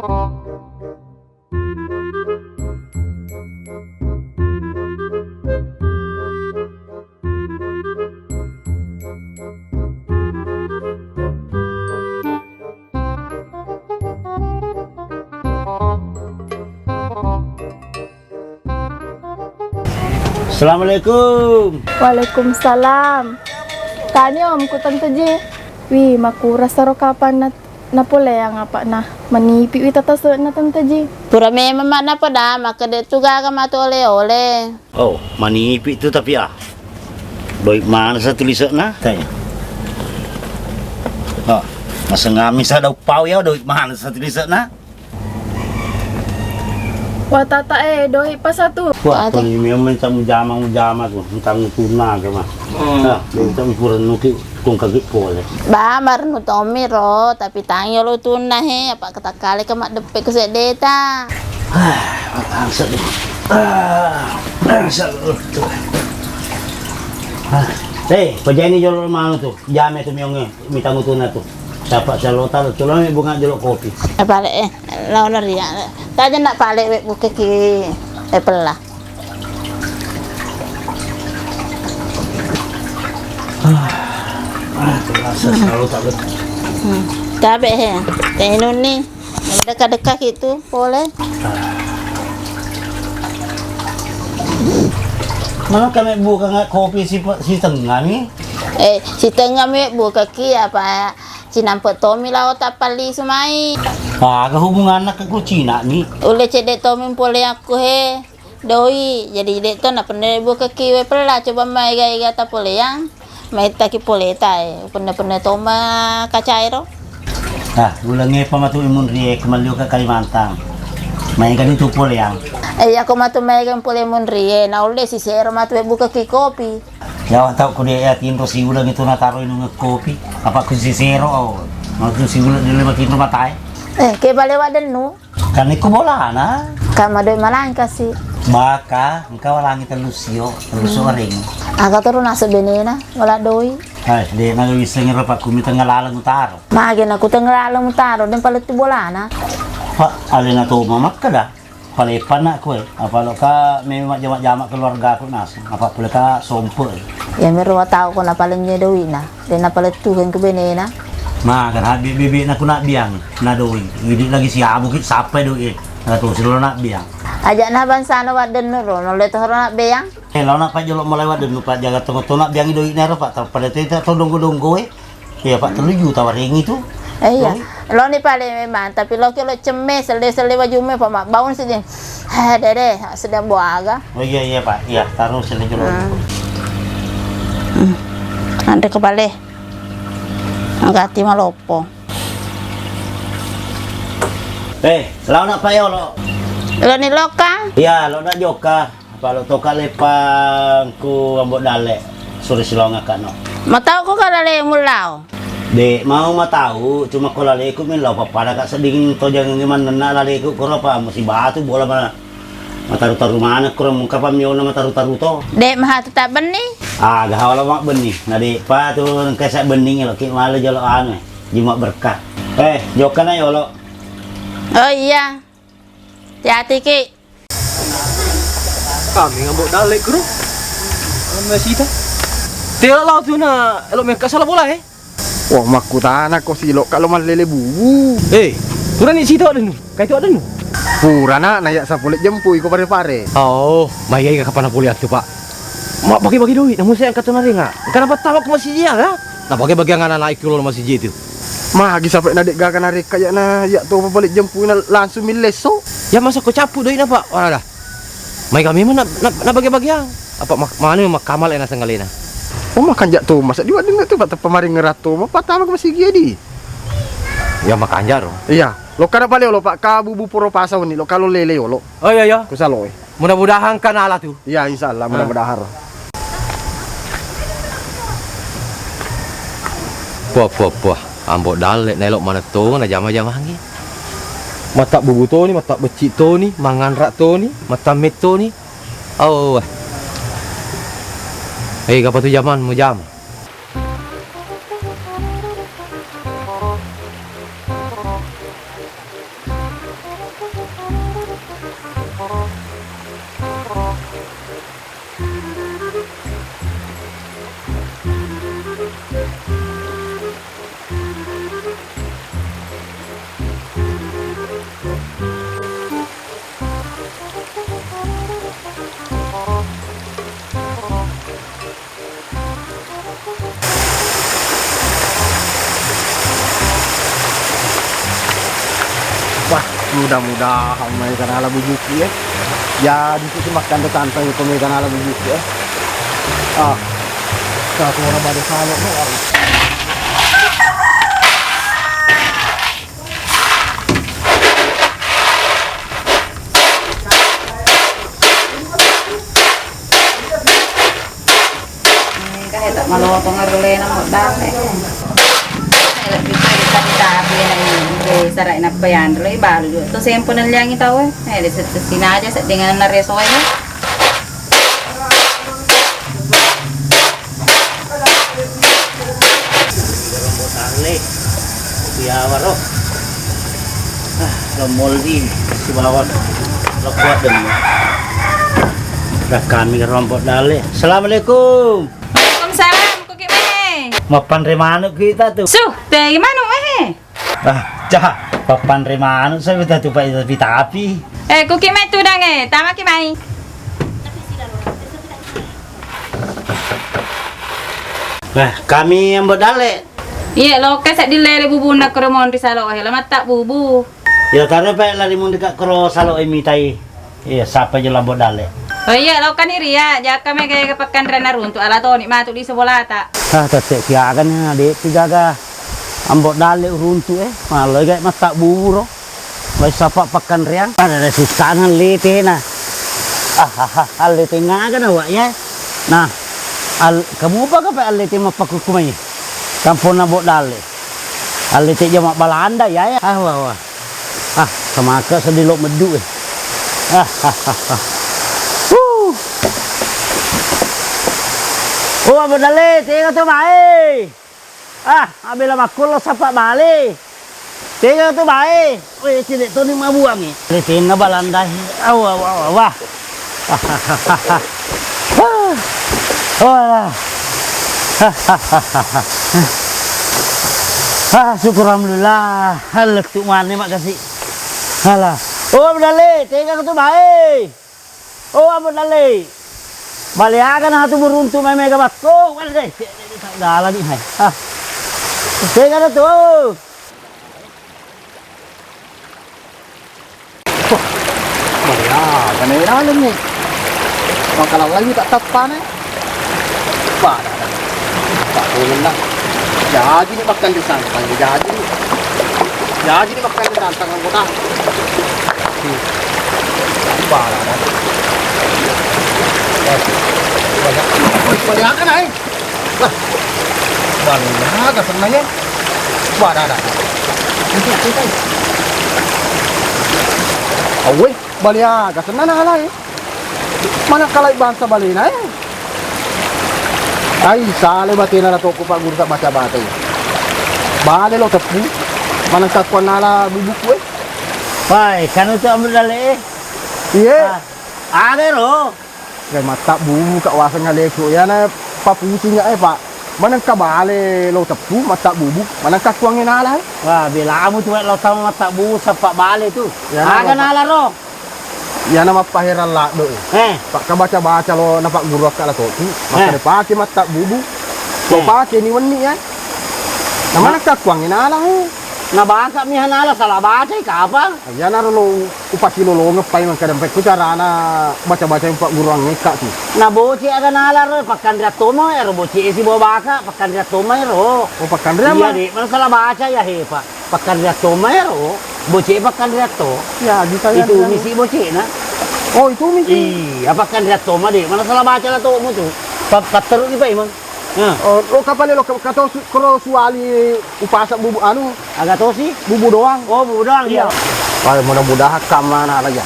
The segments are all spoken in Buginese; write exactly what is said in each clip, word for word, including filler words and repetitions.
Assalamualaikum. Waalaikumsalam. Tani om ku Tante Ji. Wi, makurasaro kapan na, napoleang apa'na. Manipi wi tatase'na Tante Ji. Pura memang ma' napoda, makkeda tu gaga matu ole-ole. Oh, manipi tu tapi ah. Doi' maneng sa tu lise'na. Tanya. Oh, masengami sa daung pau ya, doi' maneng sa tu lise'na. Wa tata e, doi' pa satu. Wah, toni memang minta mujama, mujama tu, minta mutunna ke mah. Hmm. Nah, minta mupurennuki kung kagi pole. Ba, marennu tommi ro, tapi tang yolo tunna he, apa katakkale ke maddeppe ku seddeta. Ah, makangsa tu. Ah, makangsa tu. Ah, eh, pajani jolo manu tu, jame tu mionge. Mitang utuna tu. Sapa salota tu, tulung mi bunga jolo kopi. Eh, pale, eh, laona ria. Taja nak pale we bukeki, eh, pella. Ah, ah, terasa salota tu. Hmm. Tabe he, tenun ni. Deka-deka gitu, pole. Mana kami buka nggak kopi si, si tengah ni? Eh, si tengah mi buka ki apa? Cinampe tomi lao tapali sumai. Aga hubunganna ke ku Cina ni? Ulle cedde tomi pole aku he. Doi, jadi de' to napenne buka ki we pella, coba mai ega-ega tapoleang. Mai taki poleta e, penne-penne toma kacairo. Ah, ulengnge pa matu munri e, kemallio ke Kalimantan. Maega ni tu poleang. Eh, iya ko matu maega pole munri e, naulle sisero matu e buka ki kopi. Yawa tau ko de' ya tinro siuleng itu nataro inung kopi. Apa ku sisero, oh. Matu siuleng dile matinro matae. Eh, ke bale wadennu? Kan ikko bolana. Kan madoi malangka si. Baka, engka walangi tellu sio, tellu sio warengi. Aga toro naseng benena, wala doi. Hai, de' na wissengi ro pakku mi tengnga laleng utaro. Mage na ku tengnga laleng utaro, den palettu bolana. Pa, alena to mamakka da. Palepanna kue, apa lo ka memang jama-jama keluarga ku naseng, apa pole ka sompe. Ya mero watau ko napalennye doina. De' napalettuheng ku benena. Maga habbi bebena ku nabbiang, na doi. Idi lagi siabuki sappai doi e. Na to silo nabbiang. Aja'na bangsana waddennu ro, nulle to ro nabbeang. Eh, laona pa jolo mulai waddennu pa jaga tongo-tongo nabbiangi doina ro pa, pada teta to donggo-donggo e. Iya pa, tellu juta warengi tu. Eh, iya. Doi. Loni pale memang, tapi loki lo cemme, selle-selle wajumme pa mabbaun sedih. Eh, dede, sedang buaga. Oh iya, iya, Pak. Iya, taruh sini dulu. Hmm. Hmm. Anre ko bale. Agati maloppo. Eh, laona pa yolo. Loni loka? Iya, laona joka. Apa lo toka lepang ku Ambo Dalle. Suri silonga kano. Matau ko ka lale mulao? De' mau matau, cuma ko laleku mi lao pappada ka sedding tojang manenna laleku koro pa musibatu bola ma. Mataru-taru maneng kuro mengka pa miona mataru-taru to. De' maha tetap benni? Ah, gaha wala mak benni. Na de' pa tu engka sa benni lo ki male jolo anu. Juma berkah. Eh, jokka na yolo. Oh iya. Hati-hati ki. Kami ngambok dalek kuro. Ame sita. Tela lao tu na elo mekka sala bola eh. Wah, makkutana ko silo kalo mallele bubu. Eh, purani sita wadennu. Kai tu wadennu. Purana na ya sapole jempui ko pare-pare. Oh, mai gai kapana pole atu, Pak. Ma bagi-bagi duit, namun saya angkat tu naringa. Kenapa tawa ko masih dia lah? Na bagi-bagi anak-anak ikut lo masih itu. Magi sampai na de' gaga narekka ya na ya to balik jempui na langsung millesso. Ya masa ko cappu duit na, Pak. Wala dah. Mai kami mana na, na bagi-bagi ang. Apa mak-, mana makkamal ena senggalena. Oh, makanja' to, masa di wadding tu, Pak, teppa maring ngerato, ma patama ko masigi di. Ya, makanja' ro. Iya, lo kada pale lo, Pak, ka bubu poro pasau ni, lo kalo lele lo. Oh, iya, iya. Ku salo e. Mudah-mudahan kan ala tu. Iya, insya Allah, ah, mudah-mudahan ro. Puah, puah, puah. Ambo dalle na elo manetto na jama-jamangi. Mata bubu toni, mata becci toni, manganra toni, mata met toni. Oh, eh. Eh, kapatu jaman mujama. Mudah-mudahan maega nala bubuku e. Jadi tu makkanda santai ko maega nala bubuku e. Ah. Ka suara bade salo no. Engka he tak malotong arulena modal e. Lebbi pale tadi tapi na i, sarai nappa yanro, ibalu juga tu sempo nalliangi tau e. Eh, sinaja sedding na reso e. Iya, waro. Ah, lomoldi sibawa lo kuat demi. Rakkami kerompok dale. Assalamualaikum. Waalaikumsalam, kuki mehe. Mappanre manuk kita tu. Suh, tegi manuk mehe. Ah, cah, pappanre manuk saya minta tu, Pak, tapi, tapi. Eh, kuki mai tudang e, tamaki mai. Eh, kami Ambo Dalle. Iya, loka sedding lele bubunna koro monri salo e, lamatta bubu. Iya, taro pe lari mundi ka koro salo e mitai. Iya, sapa je Ambo Dalle? Oh iya, lokani ria, jaka mega ega pakkanrena runtu, ala toni matu di sebolata. Ah, tette siaga ni, dek tu gaga Ambo Dalle runtu e, mallo ega matta buburo. Wai sapa pakkanreang? Ada, ada susana letena. Ah, ah, ah, allete ngaga na wa ya. Nah, al, kamu apa ka pe allete mappakukku mai? Kamponna Ambo Dalle. Allete jama Balanda ya, ya. Ah, wah, wah. Ah, samaka seddi lo meddu e. Ah, ah, ah, ah. Wuh. Oh, Ambo Dalle, tega tu mai. Ah, abela makkullo sapa bale. Tega tu bae. Weh, cedek toni mabuang e. Letenna Balanda e. Awa, awa, awa, awa. Wah. Wah. Ah, syukur alhamdulillah. Lettu mane mak kasi. Alah. Oh, Ambo Dalle, tega tu bae. Oh, Ambo Dalle. Bale aga na tu buruntu mai mega bakko. Wale deh. Dala ni hai. Ah. Tega tu. Wah, bale aga na laleng ni. Makalalai tak tappana. Pada. Tak boleh lah. Jadi ni makan di sana, jadi ni. Jadi ni makan di sana, tangan kota. Pada. Eh, banyak. Wih, banyak kan, ai? Wah, bale aga senna e. Wah, ada, ada. Itu, itu, itu. Awwe, bale aga senna nala e. Mana kalai bangsa balena e. Ai, sale batena la toko Pak Guru tak baca-baca e. Bale lo teppu. Mana kakuan nala bubuku e. Wai, kanu tu Ambo Dalle e. Iye. Ah, aga ro. Re matta bubu ka waseng aleku. Iyana papucing e, Pak. Manengka bale lo teppu matta bubu, manengka kuangnge nala e. Wah, belamu tu lo tau matta bubu sappa bale tu. Iyana aga nala ro? Iyana mappaherang laddo e. Eh. Pak ka baca-baca lo na Pak Guru akka la totu. Makkeda pake matta bubu. Lo pake ni wenni e. Na manengka kuangnge nala e. Na baka mi hanala salah baca i kapang. Iyanaro lo upasilolongeng pai mangkada pekku carana baca-baca Pak Guru angngekka tu. Na boce aga nala ro pakkanreang toma ero boce e sibawa baka pakkanreang toma ero. Oh, pakkanreang. Iya, ma? De' mana salah baca ya he, Pak. Pakkanreang toma ero, boce e pakkanreang to. Ya, bisa ya. Itu misi boce na. Oh, itu misi. Iya, pakkanreang toma de' mana salah baca la tomo tu. Pa-, patteru ni Pak Imam. Nah. Oh, lo kapale lo ka-, kato su-, koro suali upasa bubu anu. Aga tosi? Bubu doang. Oh, bubu doang, iya. Iya. Wah, mudah-mudahan kamana aja.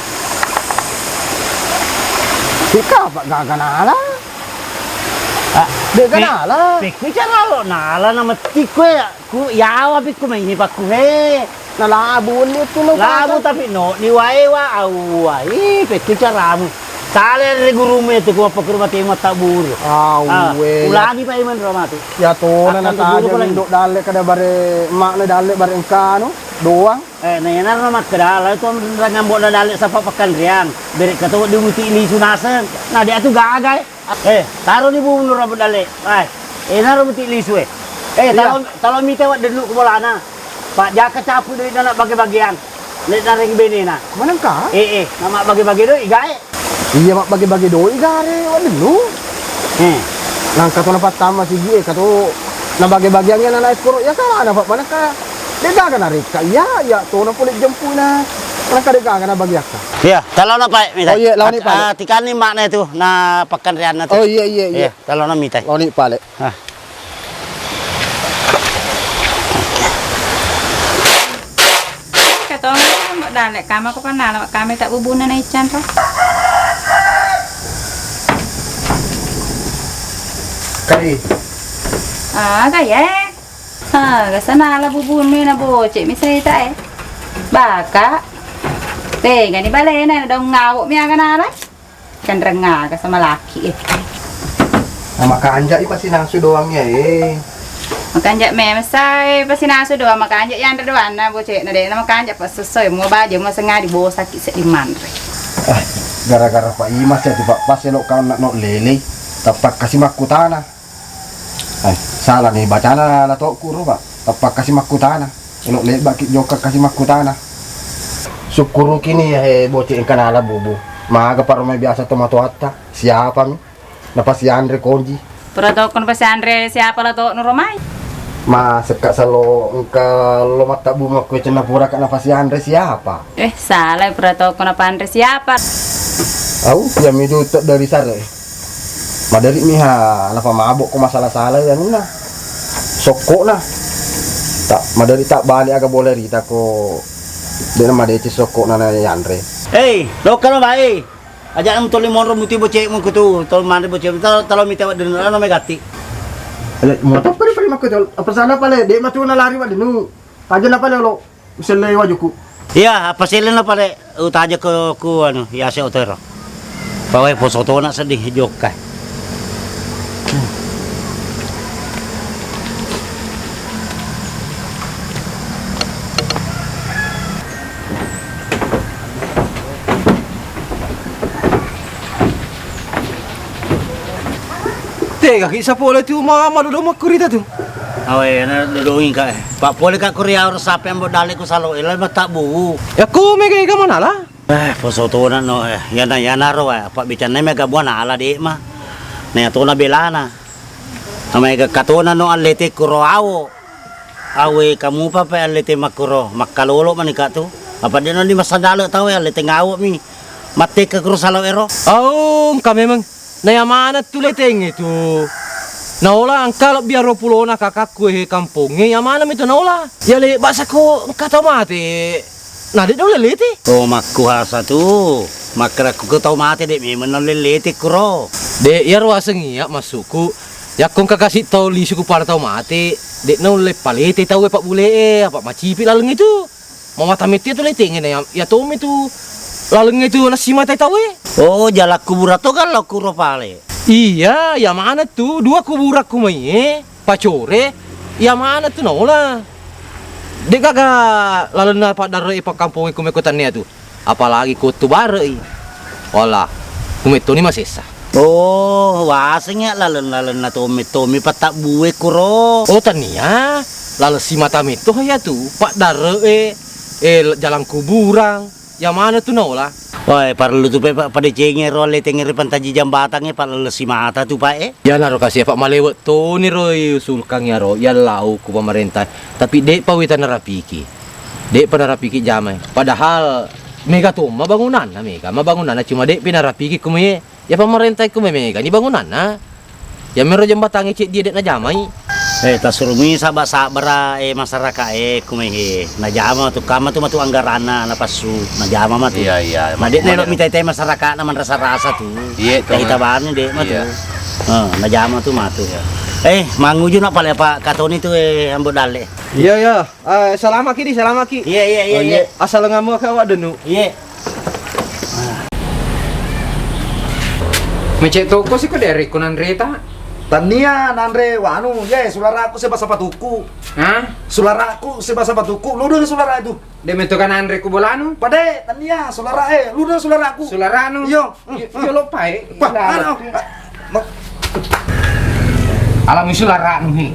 Sika apa gaga nala? Ah, de' gaga nala. Pekku cara lo nala na metti ko ya. Ku yawa pikku mai pakku he. Na labu ni tu lo. Labu tapi no ni wae wa awwa. Ih, pekku caramu. Sale ri gurumu itu ku apa ke rumah temu tak buru. Awwe. Ulangi Pak Iman ro matu. Ya tona na taja Indo Dalle kada bare makna Dalle bare engkano doang. Eh, na iyana ro makkeda la tu ranyambo na Dalle sapa pakkanreang. Bere' kato di muti lisu naseng. Na de' atu gaga e. Eh, taro ni bubu nura Ambo Dalle. Eh, enaro muti lisu e. Eh, talo, talo mita wa dennu ku bolana. Pak jaka capu duit na bage-bageang. Nek nareng benena. Manengka? Eh, eh, na mabbage-bage doi gae. Iya, mabbage-bage doi gare, waduh. Eh. Nangka to napattama sigi, eh, kato nabage-bageangngi anak-anak koro, ya salana, Pak, manengka de gaga narekka. Iya, iya, to na pole jempuna. Manengka de gaga nabageakka. Iya, talona, Pak, mita. Oh, iya, laoni, Pak. Ah, tikanni makna itu, na pakkanreanna tu. Oh, iya, iya, iya. Iya, talona mita. Laoni, Pak, le. Ah. Katong Mbok Dale, kama ko panala, kami tak bubuna na ican ro. Kali. Ah, gaya. Ah, gasa nala bubunu na bocek mi cerita e. Baka. Tega ni balena na daung ngawo mi aga nala. Kanreng aga sama laki e. Nah, makanja i pasti nasu doang ya, eh. Makanja memang sai pasti nasu doang, makanja yanre doang na bocek na de na makanja pas sesuai mau baja mau sengadi bosaki seddi manre. Ah, gara-gara Pak Imas ya, Pak, pas elok kan nak nok lele, tepak kasih makkutana. Eh, salah nih bacana latokku ro, Pak. Tepak kasih makkutana. Elo lebbaki jokka kasih makkutana. Sukkuruki ni, eh, bocek engka nala bubu. Maga paro mai biasa tomatoatta. Siapa mi? Napasianre konji. Pura tokko napasianre siapa la to nuro mai? Ma sekka salo engka lo mattabbu makku cenna pura ka napasianre siapa? Eh, salah, pura tokko napanre siapa? Au, ya midu dari sare. Maderi miha napa mabok ko masalah-salah anunna. Sokkona. Tak maderi tak balik aga boleh rita ko dena madeceng sokkona na yanre. Hei, lokka lo bae. Aja em toli monro muti bocekmu kutu, tol manre bocekmu, talo, talo mita waddenu, ano megati. Aja motor pari pari makko tol. Apa salah pale, de matu na lari waddenu. Aja na pale lo. Usellei wajuku. Iya, apa selena pale utaja ke ku anu, ya se otero. Pawai poso tona sedih jokka. Tegaki sapole tu ma-, madodong makkurita tu. Awe, na dodongi ka, eh. Pak pole ka kuriau sape ambo dale ku salo, eh, lai matabbu. Ya ku mega ega manala? Eh, poso tona no, eh. Yana, yana ro, eh. Apa bicanna mega buana ala de ma. Na ya tona belana. Amai ga katona no allete kuro awo. Awe kamupa pe allete makkuro, makkalolo mani ka tu. Apa de no di masandale tau ya allete ngawo mi. Matteka kuro salo ero. Au, engka memang. Na iya maneng tu letengnge tu. Naola engka lebbi aro pulona kakakku he kampongnge, iya maneng mi tu naola. Iya lebba sako engka tau mate. Na de naulle lete. Oh, makkuhasa tu. Makkerakku ke tau mate de memeng naulle lete kuro. De, iyaro aseng iya maksudku. Yakko engka kasi tau lisu ku pada tau mate, de naulle palete tau e pabbule e, apa macipi laleng itu. Mawatang metto tu letengnge na iya, iya tommi tu lalengnge tu nassimatai tauwe. Oh, jalan kuburan to galla kuro pale. Iya, iya maneng tu dua kuburan ku mai e, pacore, iya maneng tu naola. De gaga lalenna paddarre e pakkamponge ku mekko tannia tu. Apalagi ku wettu bare i. Wala, ku mettoni masessa. Oh, waseng ya laleng-lalenna tommi-tommi pattabbue kuro. Oh, tania, laleng simata metto ya tu, paddarre e, eh, jalan kuburan, ya mana tu naola? Wah, parellu tu pe pa-, padecengi ro leteng ri pantaji jambatang e, pa laleng simata tu pa e. Ya naro kasi apa malewe toni ro i usulkang ya ro, ya lau ku pemerintah. Tapi de pa wita narapiki. De pa narapiki jamai. Padahal mega tomma bangunanna, mega ma bangunanna, cuma de pi narapiki kumai. Ya pamarenta e kumai mega ni bangunanna. Ya mero jembatangnge ceddi de najamai. Eh, tasurumi saba-sabara, eh, masyarakat e kumai he. Najama tu kama tu matu anggaranna napassu. Najama matu. Iya, iya, ma de nelo mitai-tai masyarakat na manrasa-rasa tu. Iya, kita bani de matu. Iya. Eh, najama tu matu. Iya. Eh, manguju na pale apa katoni tu, eh, ambo dalle. Iya, iya. Eh, salamaki di, salamaki. Iya, iya, iya, oh, iya. Assalamualaikum, Wak Denu. Iya. Mecek toko siko de rekko nanreta. Tania nanre wanu, ye sularaku seba sapatuku. Hah? Sularaku seba sapatuku, ludu sularaku. De meto kan nanre ku bolanu. Pade, tania sulara e, ludu sularaku. Sularanu. Iyo. Yo, yo lo pae. Alami sularanu he.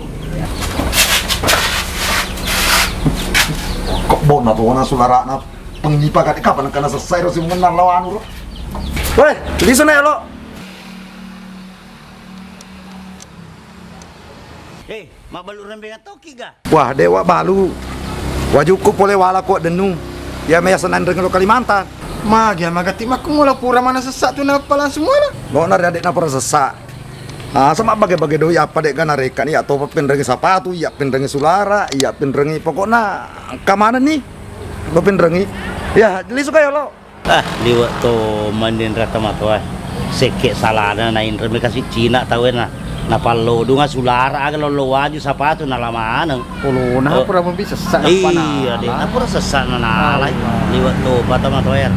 Kok bona tu ona sularana. Nipa kade kapang engka nasessai ro simungenna lao anu ro. Weh, lisu na yolo. Eh, mabbalu rembeng tokki ga? Wah, de' wa balu. Wajukku pole wala ko dennu. Iya meyasa nanreng lo Kalimantan. Magi magatti makkumula pura mana sessa tu nappa langsung wala. Lo na ade' na pura sessa. Ah, sama bage-bage doi apa de' ga narekka ni, iya topa pinrengi sapatu, iya pinrengi sulara, iya pinrengi pokokna engka maneng ni. Lo pinrengi. Ya, lisu ka yolo. Ah, liwe' to mending rata matoa. Sekke' salana nainremi kasi' Cina tauwe na. Napallodunga sulara aga lollo waju sapatu nala maneng. Uluna pura mabbi sessa nappa nala. Iya, de' na pura sessa na nalai. Liwe' to pata matoa.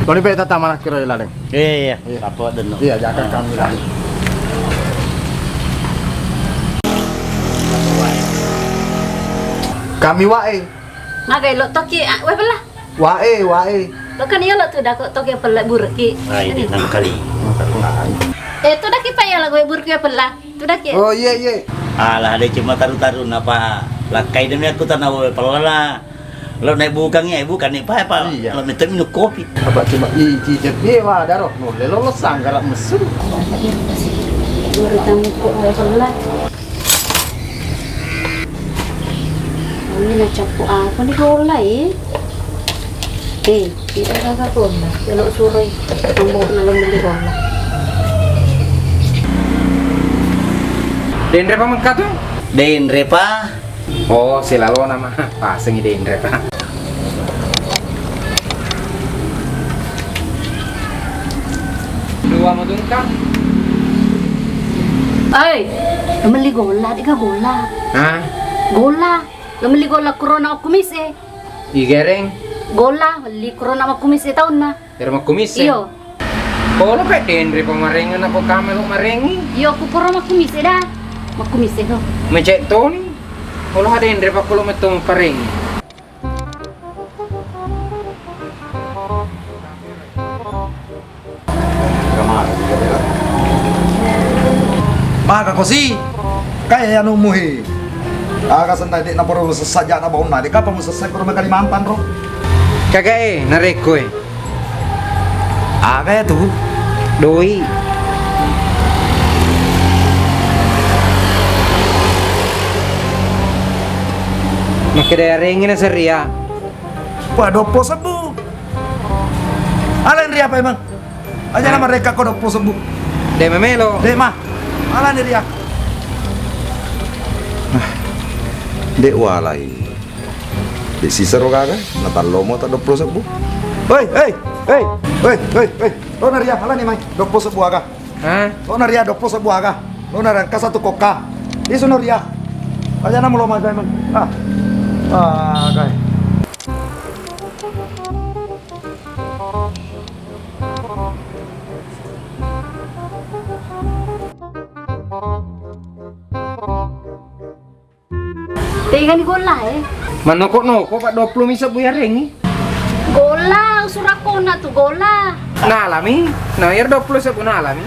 Toni pe tata mana kira laleng. Iya, iya. Iya. Apa denno? Iya, jaka kami lagi. Kami wae. Magai lo toki, ah, wae pella. Wae, wae. Lo kan iya lo tu dako toki pella burki. Ai, de' nang kali. Eh, tu daki pa iya lagu burki pella. Tu daki. Oh, iya, iya. Alah, de' cuma taru-taru napa lakkai demi aku tanah wae pella lah. Lo naik bukangi, eh, bukan ni pa apa? Iya. Lo minta minum kopi. Apa cuma i cicet dia wa daro. Nulle lo lo sanggara messu. Baru tamu kok wae pella. Ini na cappu apa ni golla, eh? Eh, tidak ada golla. Kalau suroi, ambo na lo beli golla. Denre pa mengka tu? Denre pa. Oh, silalo nama. Pasengi denre pa. Dua matungka. Oi, meli golla, dega golla. Hah? Golla. Lo meli golla corona makkumise. Igereng. Golla, meli corona makkumise taunna. Ero makkumise? Iyo. Polo pe denre pa marengi na ko kame lo marengi. Iyo, ku poro makkumise da. Makkumise to. Mecek toni. Polo ha denre pa ko lo metto maparengi. Maka kosi, kaya anu muhi. Aga senna de' na poro sessa jana baunna, de' kapang sessa ko Kalimantan ro. Kagak eh, narekko eh. Aga ya tu? Doi. Makkeda yarengi na seria. Wah, doppo sebbu. Ala ni ria pa emang. Aja na marekka ko doppo sebbu. De' memelo. De' ma. Ala ni ria. Ah, de' walai. De' sisero gaga, na tallomo ta doppo sebbu. Hei, hei, hei, hei, hei, hei. Lo na ria, ala ni mai. Doppo sebbu aga. Hah? Lo na ria doppo sebbu aga. Lo na rangka satu koka. Isu no ria. Aja na mulo maga emang. Ah. Ah, gai. Tegani golla, eh? Manoko-noko pa dua puluh misa bu yarengi. Golla, surakko na tu golla. Nalami, na yar dua puluh sebbu nalami.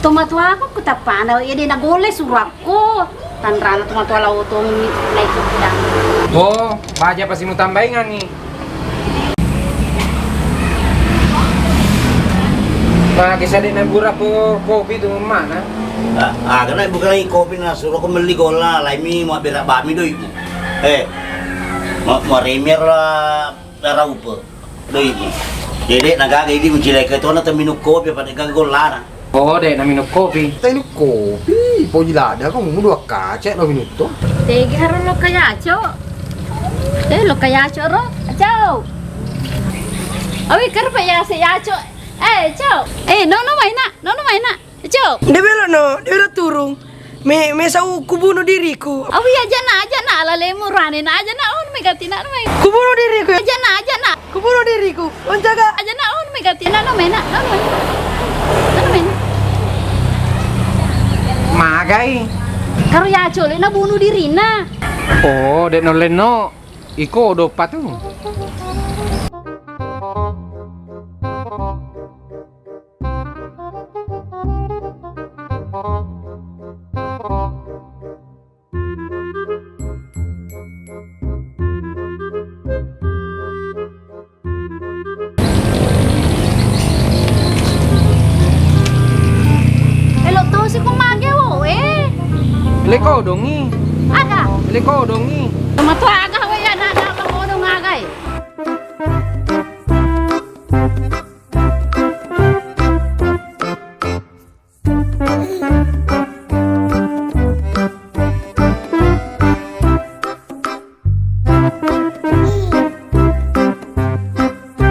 Tomatuaku ku tappana, iya de' na golla surakko. Tanrana tomatoa lao tong naik kuda. Oh, baja pasti mutambaingangi. Magi sade' na bura ko kopi tu mana? Ah, ah, karena bukan lagi kopi na suro ko melli golla, laimi mau berak bami doi. Eh, mau, mau remer lah, darah upe. Doi. Jadi nak gaga ini mencilai ke tu na teminum kopi apa nak gaga golla na. Oh, de' na minum kopi. Teh minum kopi, poji lada ko munu dua kaca lo minum tu. Tegi harus lo kayaco. Eh, lo kayaco ro. Cau. Awi kerpa ya se yaco. Eh, cau. Eh, no no maina, no no maina. Cau. De' belo no, de' belo turung. Me, me sau kubunuh diriku. Awi aja na, aja na, ala lemu rane na, aja na, on me gati na, mai. Kubunuh diriku. Aja na, aja na. Kubunuh diriku. Menjaga. Aja na, on me gati na, no mena, no mena. No mena. Magai. Karo yaco le na bunuh diri na. Oh, de' no leno. Iko doppa tu. Lekodongi. Aga? Lekodongi. Matua